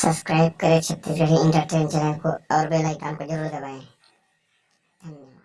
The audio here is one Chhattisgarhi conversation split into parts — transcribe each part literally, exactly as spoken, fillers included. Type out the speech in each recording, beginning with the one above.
सब्सक्राइब करें छत्तीसगढ़ी एंटरटेन चैनल को और बेल आइकन को जरूर दबाएं। धन्यवाद।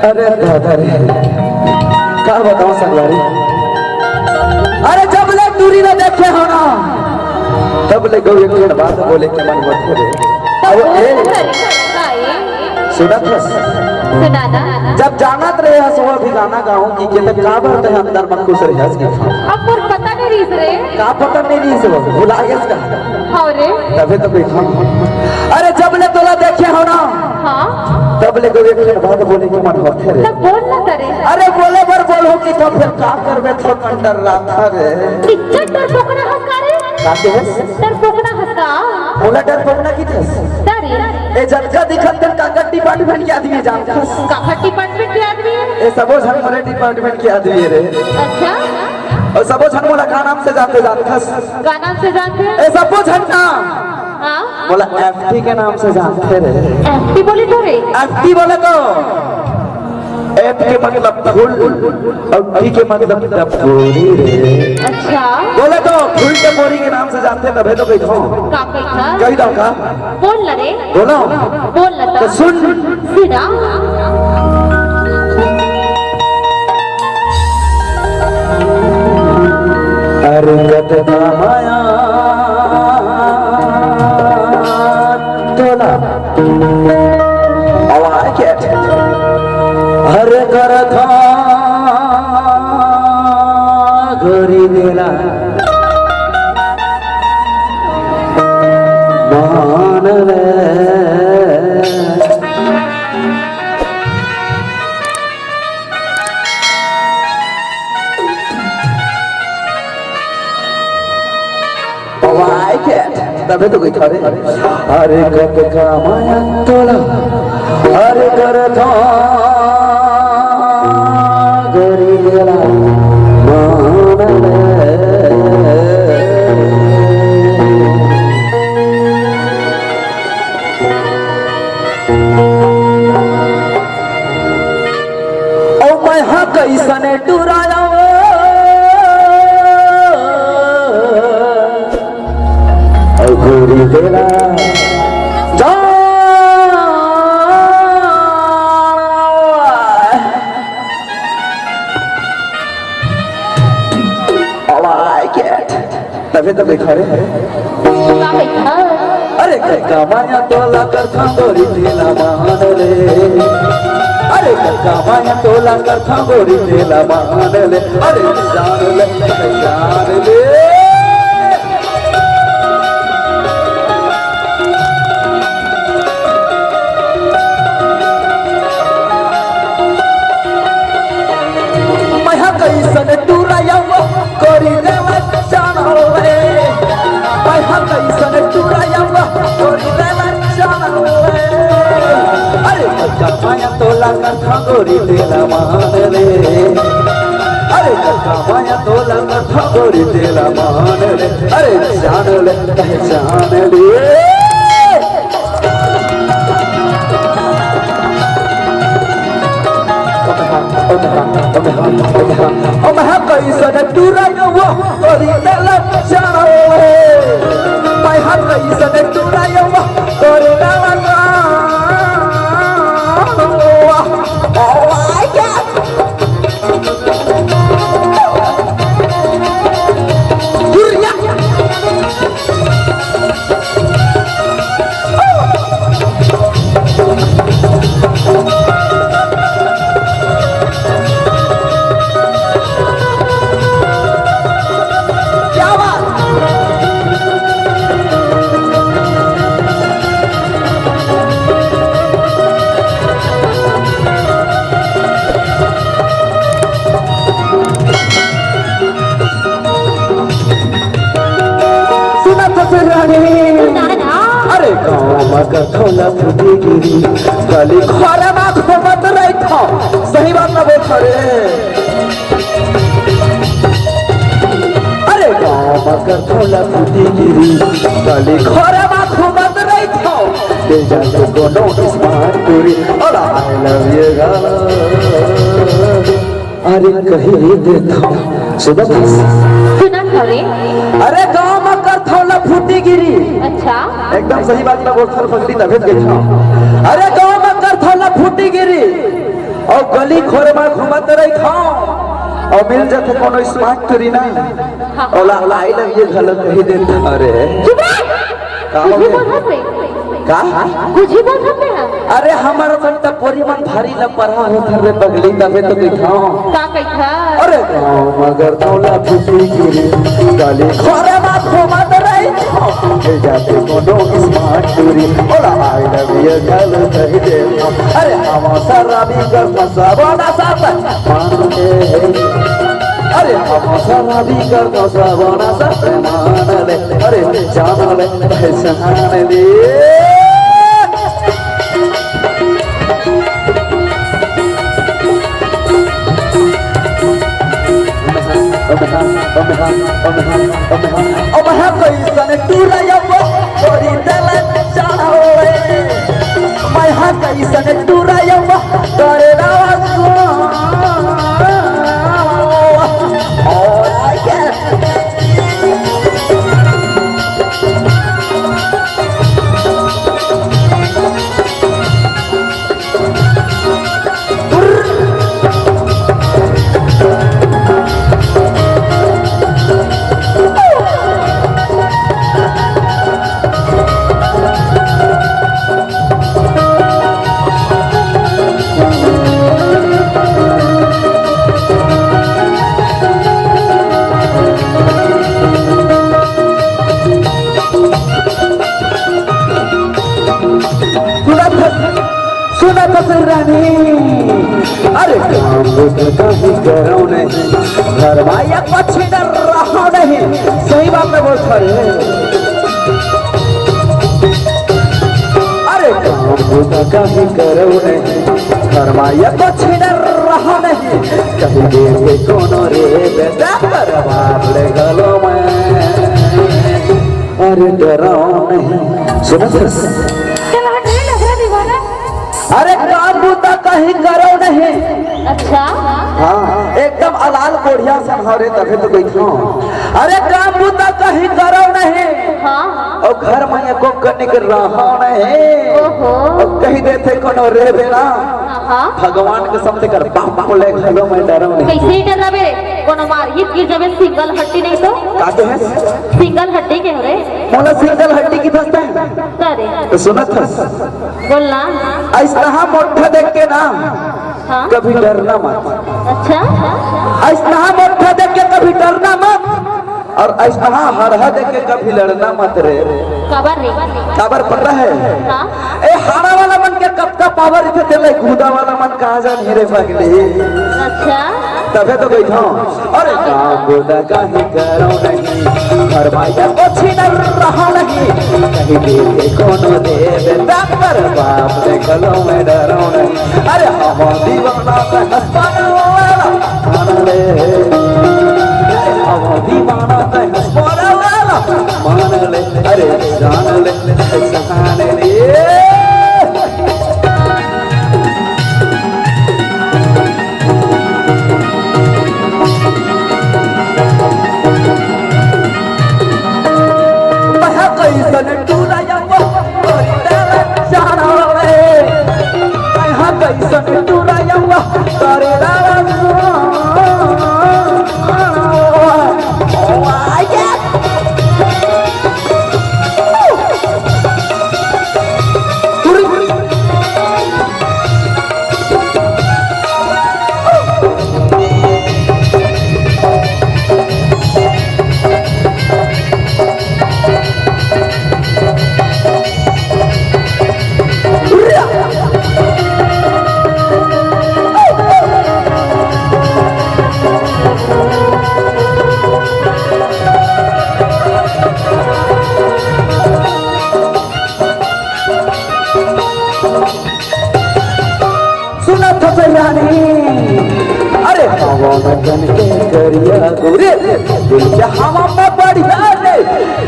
अरे दादा रे, का बताओ संगवारी, अरे जब ले टूरी ला देखे हो ना, तब ले गऊ एक ठन बात बोले के मन होथे रे। अब ए, सुनत हस? सुना ना। जब जानत रहे हस वो भी गाना गाऊं कि के, त काबर तैं अंदर म खुश रहे हस कि? अब मोर पता नहीं रहिस रे। का पता नहीं रहिस वो? भुला गेस का? हाँ रे। तभे तो बैठा हूँ। अरे जब ले तोला देखे हो ना, हाँ। तब ले गऊ एक ठन बात बोले के मन होथे रे। तब बोल ना करे। अरे बोले बर बोलहूँ कि त फेर का करबे, थोर कन डर्राथंव रे। इज्जत डरपोकना हस का रे? का कहेस? डरपोकना हस का? मोला डरपोकना कहिथस? अरे। ए जतका दिखत तेन काकर डिपार्टमेंट के आदमी जानथस? काकर डिपार्टमेंट के आदमी हे? ए सबो झन मोरे डिपार्टमेंट के आदमी हे रे। अच्छा। अउ सबो झन मोला का नाम से जानथे जानथस? का नाम से जानथे? ए सबो झन ना। हाँ? मोला एफ टी के नाम से जानथे रे। एफ टी बोले तो रे? एफ टी बोले तो एफ के मतलब फूल अउ टी के मतलब टपोरी रे। अच्छा। बोले तो फूल टपोरी के नाम से जानथे, तभे तो कहिथंव। का कहिथस? कहि दंव का? बोल ना रे। बोलंव। बोल ना तो तो। सुन। सुना। अरे कतका माया तोला। अब आए के? अरे करथंव गोरी तेला मान ले। वाई के, तभे तो कहिथंव रे। अरे कतका माया तोला, अरे करथंव गोरी तेला मान ले। ओ मैं हा कइसने टुरा आंव, ओ गोरी तेला जान। I like it। तभे तो कहिथंव रे। का कहिथस? अरे कतका माया तोला करथंव गोरी तेला मान ले। अरे कतका माया तोला करथंव गोरी तेला मान ले। अरे जान ले, जान ले। मैं हा कइसने टुरा आंव, गोरी तेला जान ले। मैं हा कइसने टुरा आंव, गोरी तेला जान ले। अरे कतका माया तोला करथंव गोरी तेला मान ले। अरे कतका माया तोला करथंव गोरी तेला मान ले। अरे जान ले, पहचान ले। ओ मैं हा कइसने टुरा आंव, गोरी तेला जान ले। मैं हा कइसने टुरा आंव, गोरी तेला जान ले। Oh my God। क्या बात। गली घर मा घूमत रहिथव, सही बात ना बोलथव रे। अरे गाँव मा करथव ला फूटी गिरी, गली घर मा घूमत रहिथव, दे जाके कोनो स्मार्ट टूरी, ओला I love you गा। अरे कही देथव, सुनत हस? सुनत हवे। अरे गाँव मा करथव ला फूटी गिरी। अच्छा। एकदम सही बात ना बोलथव पगली, तभे कहिथव। अरे गाँव मा करथव ला फूटी गिरी, अउ गली खोर मा घूमत रहिथव, अउ मिल जाथे कोनो स्मार्ट टूरी ना, हाँ। ओला I love you घलो कही देथव रे। चुप रह। का हो कुछ गया? बोलत हे? का? कुछ ही बोलत हे ना। अरे हमर मन त पोरी मन भारी लपरहा होत हवे पगली, तभे तो कहिथव। का कहिथव? अरे गाँव मा करथव ला फूटी गिरी, गली खोर मा घूमत रहिथव, दे जाके कोनो स्मार्ट टूरी, ओला I love you घलो कही देथव। अरे हम शराबी कर फंसावा ना साथ मान ले। अरे हम शराबी कर फंसावा ना साथ मान ले। अरे जान ले, पहचान ले। अब हम कइसन टूरा अब तोरी दिल जान ले। मैं हाँ कइसन टूरा अब तोरे रावा को। सुनत हस, सुनत हस रानी। अरे काम बुता काहे करव नहीं, घर मा या पछी डर रहा नहीं। सही बात में बोलत हस रे। अरे काम बुता काहे करव नहीं, घर मा या पछी डर रहा नहीं। कही देथे कोनो रे बेटा, बर्बाद ले घलो मैं। अरे डरव नहीं। सुनत हस? चल हट रे, लफड़ा दीवाना। अरे काम बुता कहीं करव नहीं। अच्छा। हाँ, एकदम अलाल कोढ़िया सन हरे, तभे तो कहिथव। अरे काम बुता कहीं करव नहीं। हाँ। अउ घर मा एको कनिक रहा नहीं। ओहो। अउ कही देथे कोनो रे बेटा। हाँ, हाँ। भगवान कसम तेकर बाप ले घलो मैं डरव नहीं। कइसे डरबे? कोनो मारही त गिर जबे सिंगल हड्डी नहीं तो। का कहे? सिंगल हड्डी के हरे? मोला सिंगल हड्डी कहिथस तैं? अरे। त सुनत हस? बोल ना। अइसनहा मोट्ठा देख के ना, हाँ? कभी डरना मत। अच्छा। अइसनहा मोट्ठा देख के कभी डरना मत, अउ अइसनहा हरहा देख के कभी लड़ना मत रे। काबर रे? काबर पता हे? हाँ। ए हाड़ा वाला मन के कतका पावर रहिथे, तेला गूदा वाला मन कहाँ जानही रे पगली। अच्छा। तभे तो कहिथव, अरे काम बुता काहे करव नहीं, घर मा या पछी डर रहा नहीं। कही देथे कोनो रे बेटा, बर्बाद ले घलो मैं डरव नहीं। अरे हम दीवाना तैं हँस पागल वाला, मान ले। अरे हम दीवाना तैं हँस पागल वाला, मान ले। अरे जान ले, पहचान ले। मैं कइसन टूरा अब तोरी दिल जान ले। मैं कइसन टूरा अब तोरी दिल रानी। अरे हवा में तन के करिया गोरी, दिल के हवा में बढ़िया रे,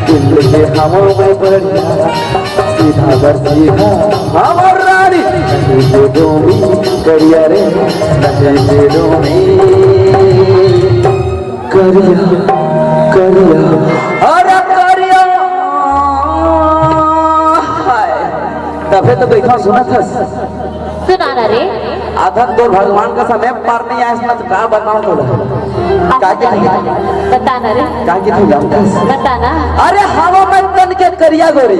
दिल के हवा में बढ़िया, सीधा बर सीधा हमर रानी। नहीं दे डोमी करिया रे, नहीं दे डोमी करिया, करिया, अरे करिया। हाय, तभे तो बैठा सुनत हस। सुना ना रे। आधा तोर भगवान का समय पार नहीं आया, इसमें तो का बताऊं तोला? का के थी? बता ना रे। का के थी जानता है? बता ना। अरे हवा में तन के करिया गोरी,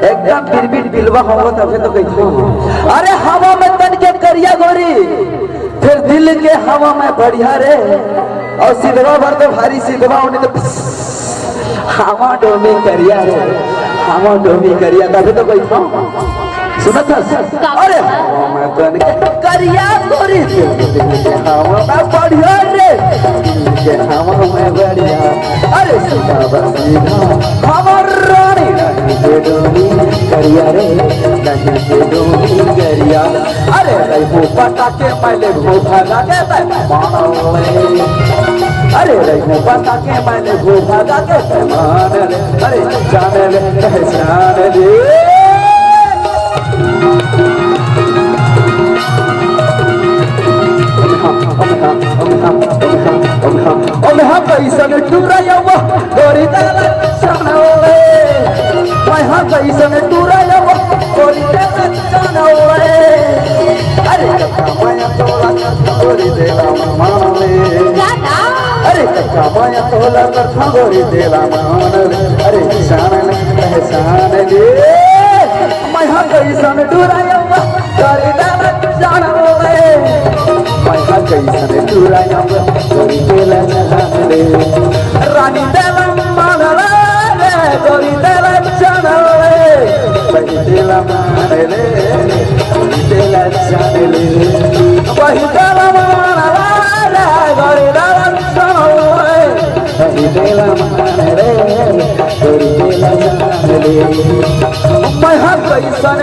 एकदम बिरबिट बिलवा होगा तभे तो कहती हूँ। अरे हवा में तन के करिया गोरी, फिर दिल के हवा में बढ़िया रे, और सिधवा भर तो भारी सिधवा होने तो हवा डोमी करिया रे, हवा डोमी करिया, तभी तो बैठा हूँ। सुनत हस? का? अरे, हवा में तन के करिया गोरी, हवा में बढ़िया रे, के हवा में बढ़िया। अरे, सीधा बस सीधा, हमर रानी, नहीं दे डोमी करिया रे, नहीं दे डोमी करिया। अरे, रही पटाके, मैं ले भगा के तय मानले। अरे रही पटाके, मैं ले भगा के तय मानले। अरे जान ले, पहचान ले। ओमे हा कैसन टुरैया गोरी दादा चनौले। मैं हा कैसन टुरैया गोरी दादा चनौले। अरे कक्का माया तोला गोरी देला मानले। अरे कक्का माया तोला गोरी देला मानले। अरे जान ले पहचान ले। मैं हा कैसन टुरैया गोरी दादा चनौले। मैं हा कैसन टुरैया गोरी देला मानले। रानी देला मानले रे, गोरी देला चनौले। बही देला मानले, बही देला चनौले। बही देला मानले रे, गोरी देला चनौले। बही देला मानले, गोरी देला चनौले। मैं हा कैसन